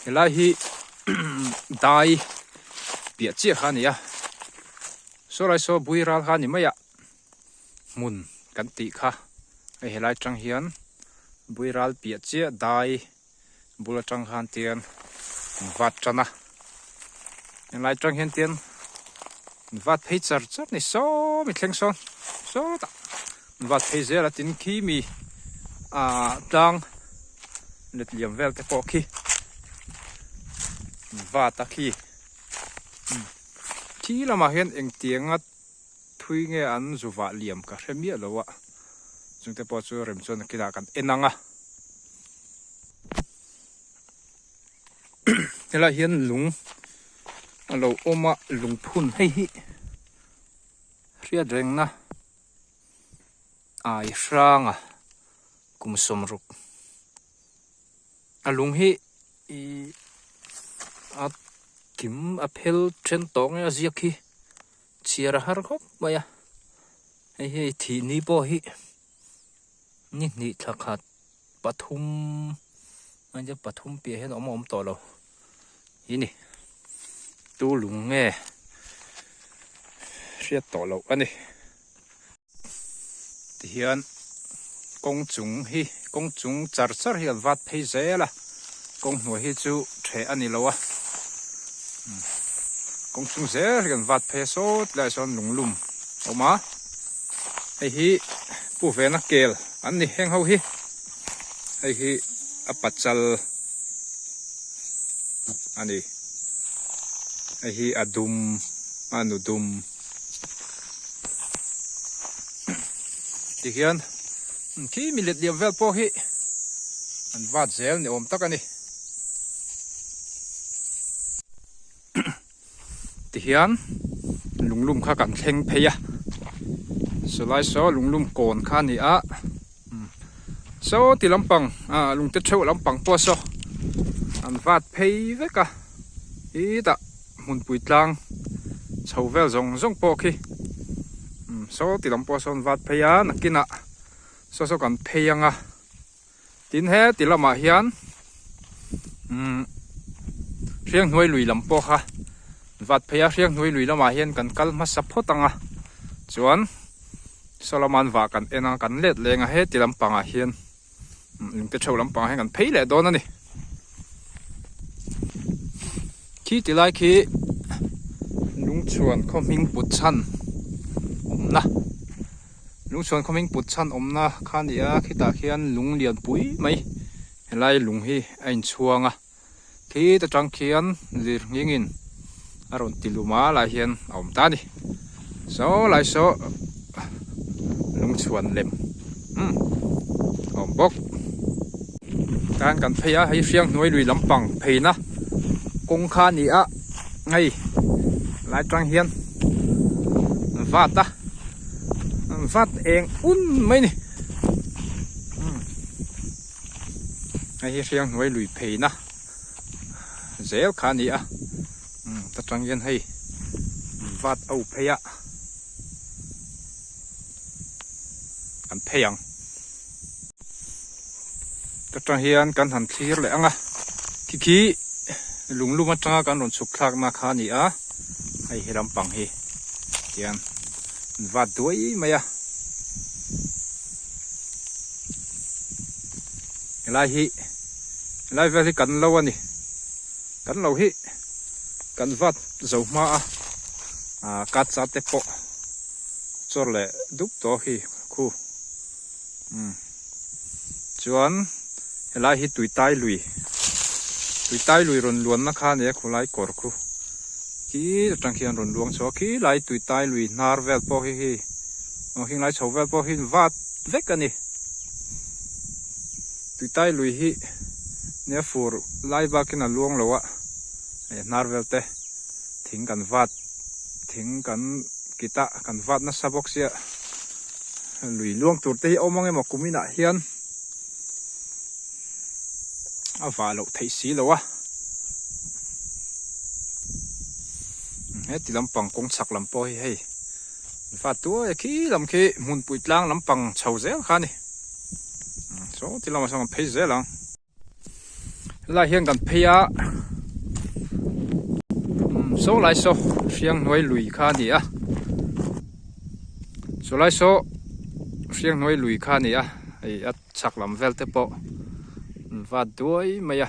Helai hi dai piah chiah kha a ni a, saw lai saw bui ral kha a ni mai a, hmun kan tih kha hei helai atang hian bui ral piah chiah dai bul atang khan tian an vat tan a, helai atang hian tian an vat phei char char a ni saw mi thleng sawn sawtah an vat phei zel a tin khi mi ah tlang letliam vel te pawh khi an vat a khi thi lamah hian engtianga thui nge an zu vah liam ka hre miah lo a chungte pawh chu rem chuan nakinah kan en ang a helaiah hian lung a lo awm a lungphun hei hi hriat rengna ai hranga kum sawmruk a lung hi ihh a kim a phel then tawh nge a ziak hi chhiar a har khawp mai a hei hi thih ni pawh hi ni hnih thla khat pathum pathum piah hian a awm a awm tawh lo hi ni tu lung nge hriat tawh loh a ni. Tihian kawng chung hi kawng chung char char hi an vat phei zel a kawng hnuai hi chu ṭheh a ni lo a kawng chung zel hi kan vat phei a saw tilaiah sawn lunglum a awm a hei hi pu vena kel an ni heng ho hi hei hi a pachal a ni hei hi a dum a nu dum. Tihian khi mi let liam vel pawh hi an vat zel ni awm tak a ni. Tihian lunglum kha kan thleng phei a, sawlai saw lunglum kawn kha a ni a, saw ti lampang ah lungte theuh lampang pawh saw an vat phei vek a, hetah. Hmunpui tlang chho vel zawng zawng pawh khi saw ti lam pawh sawn vat phei a nakinah saw saw kan phei ang a tin he ti lamah hian umm Hrianghnuai lui lam pawh kha vat phei a Hrianghnuai lui lamah hian kan kal hmasa phawt ang a chuan saw lama an vah kan en a kan let leng a heti lampangah hian. Lungte theuh lampangah hian kan phei leh dawn a ni. Khi ti lai khi Lungchhuan khaw hming put chhan awmna Lungchhuan khaw hming put chhan awmna kha a ni a khitah khian lung lian pui mai helai lung hi a inchhuang a. Khi ta tang khian lir nghingin a rawn ti lum a lai hian a awm ta a ni. Saw lai saw lungchhuan lem umm a awm bawk. Tan kan phei a hei Hrianghnuai lui lampang pheina kawng kha a ni a hei lai tang hian an vat a an vat eng un mai a ni. Hei hi Hrianghnuai lui pheina zel kha a ni a umm ta tang hian hei vat a up phei a kan phei ang ta tang hian kan han thlir leh ang a khi khi lunglum atanga kan rawn chhuk thlakna kha a ni a hei he lampang hi tian an vat duai mai a. Helai hi helai vel hi kan lo a ni kan lo hi kan vat zo hma a ah kacha te pawh chawr leh dup tawh hi khu umm chuan helai hi tuitai lui tuitai lui rawn luanna kha a ni a khulai kawr khu khi atang khian rawn luang chhuak a khilai tuitai lui hnar vel pawh hi hei aw heng lai chho vel pawh hi vat vek a ni. Tuitai lui hi nia fur lai bakin a luang lo a, hei hnar vel te thing kan vat thing kan kit a kan vat nasa bawk sia lui luang tur te hi a awm ang emaw kum inah hian a vah loh theih si lo a heti lampang kawng chhak lam pawh hi hei. Va tuai a khi lam khi hmunpui tlang lampang chho zel kha a ni saw ti lamah sawn kan phei zel ang helai hian kan phei a. Saw lai saw Hrianghnuai lui kha a ni a saw lai saw Hrianghnuai lui kha a ni a hei a chhak lam vel te pawh an vat duai mai a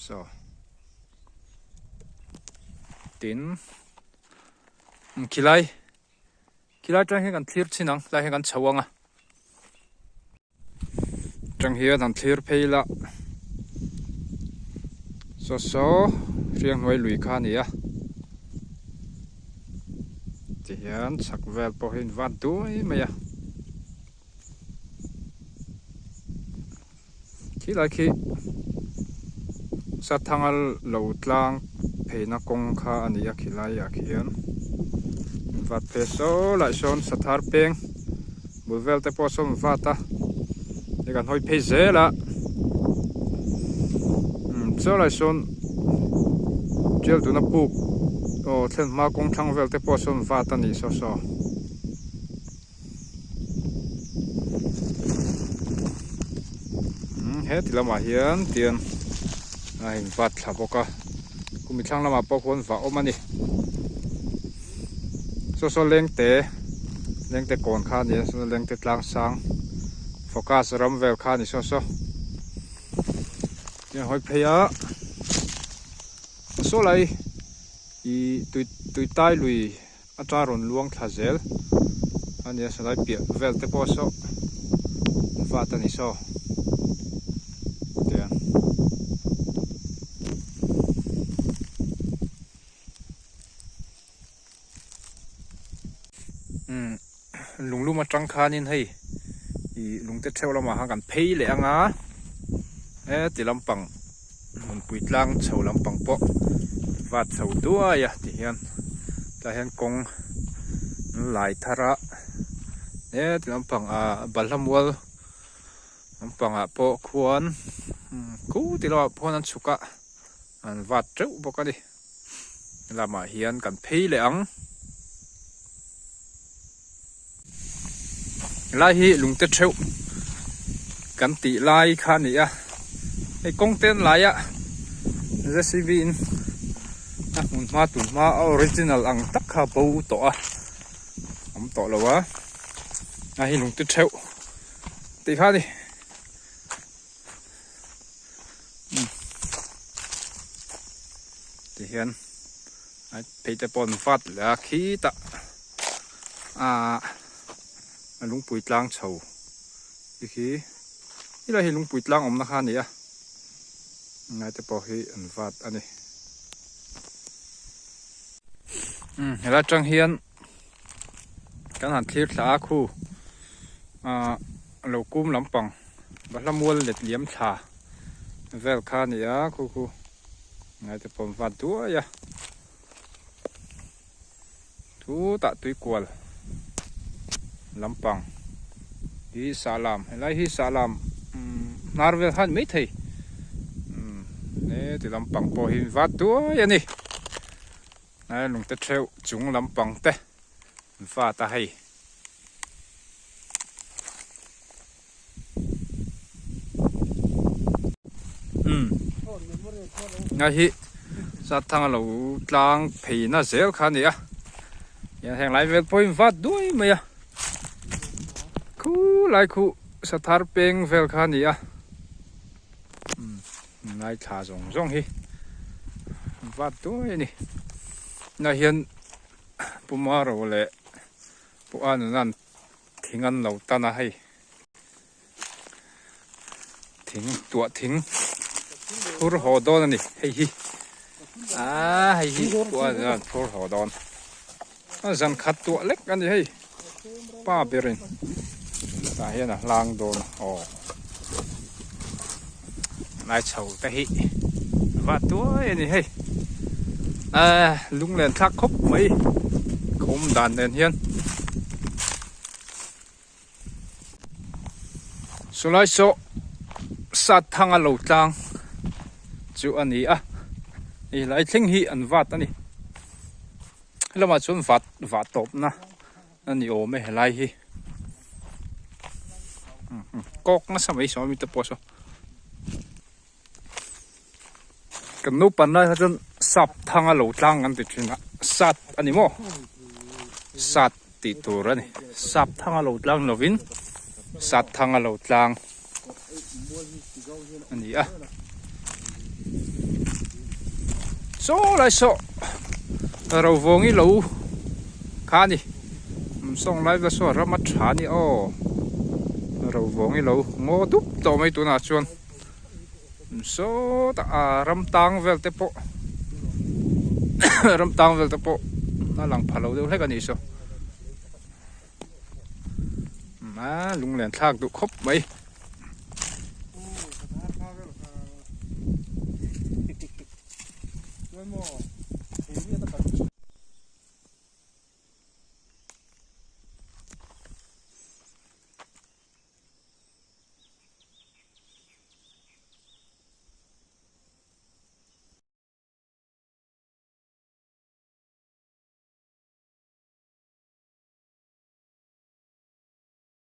saw tin khilai khilai atang hian kan thlir chhin ang tlai hian kan chho ang a. Tang hian han thlir phei la saw saw hrianghnuai lui kha a ni a tihian chhak vel pawh hi an vat duai mai a khilai khi sathanga lo tlang pheina kawng kha a ni a khilai ah khian vat phei saw lai sawn sathar peng. Bul vel te pawh sawn vat a hei kan hawi phei zel a umm chuan lai sawn tial tuna puk aw thlen hma kawng thlang vel te pawh sawn vat a nih saw saw. Umm he ti lamah hian tian a in vat thla bawk a kumi thlang lamah pawh khuan vah awm a ni. Saw saw lengte lengte kawn kha a ni a saw lengte tlang sang focus ram vel kha a ni saw saw tin a hawi phei a saw lai ih tui tui tai lui atang rawn luang thla zel a ni a saw lai piah vel te pawh saw vat a ni saw tiang. Umm lunglum atang khanin hei ih lungte theuh lamah khan kan phei leh ang a heti lampang hmunpui tlang chho lampang pawh vat chho duai a ti hian tah hian kawng an lai thar a heti lampang ah balhla mual lampangah pawh khuan khu ti lamah pawh an chhuk a an vat teuh bawk a ni. Lamah hian kan phei leh ang. Helai hi lungte theuh kan tih lai kha a ni a, hei kawng te an lai a J C B in a hmun hma tun hma a original ang tak kha bo tawh a awm tawh lo a, a hi lungte theuh tih kha a ni. Ti hian a phei te pawh an vat leh a khitah ahh a lungpui tlang chho te khi helai hi lungpui tlang awmna kha a ni a helai te pawh hi an vat a ni umm helai atang hian kan han thlir thla a khu ahh lo kum lampang Bahla mual let liam thla vel kha a ni a khu khu ngai te pawh an vat duai a chutah tui kual lampang hi sahlam helai hi sahlam umm hnar vel kha a ni maithei umm heti lampang pawh hi vat duai a ni hnai lungte theuh chung lampang te an vat a hei. Umm ngai hi Sathanga lo tlang phei na zel kha a ni a hian heng lai vel pawhin vat duai mai a khu lai khu Sathar peng vel kha a ni a umm ngai thla zawng zawng hi vat duai a ni tunah hian Puma ro leh Pu Anuna'n Thing an lo tan a hei thing tuah thing phur haw dawn a ni hei hi aaa hei hi tuah an phur haw dawn a zan khat tuah lek a ni hei pa berin tah hian a hlang dawn a aw lai chho te hi va tuai a ni hei aaa lunglen thlak khawp mai khawm dan nen hian. Chulai saw sat thang a lo tlang chu a ni a hei lai thleng hi an vat a ni helamah chuan vat vah tawpna a ni awm e helai hi kawk nasa mai saw ami te pawh saw. Kan naupan lai kha chuan sap thanga lo tlang an ti thin a, sat a ni maw? Sat tih tur a ni. Sap thanga lo tlang lovin sat thanga lo tlang a ni a. Saw lai saw ro vawng i lo kha a ni. Sawng lai vel saw ram a tha a ni aw. Ro vawng i lo ngaw dup tawh mai tunah chuan. Sawtah ah ram tang vel te pawh ram tang vel te pawh a lang pha lo deuh hlek a nih saw a lunglen thlak duh khawp mai.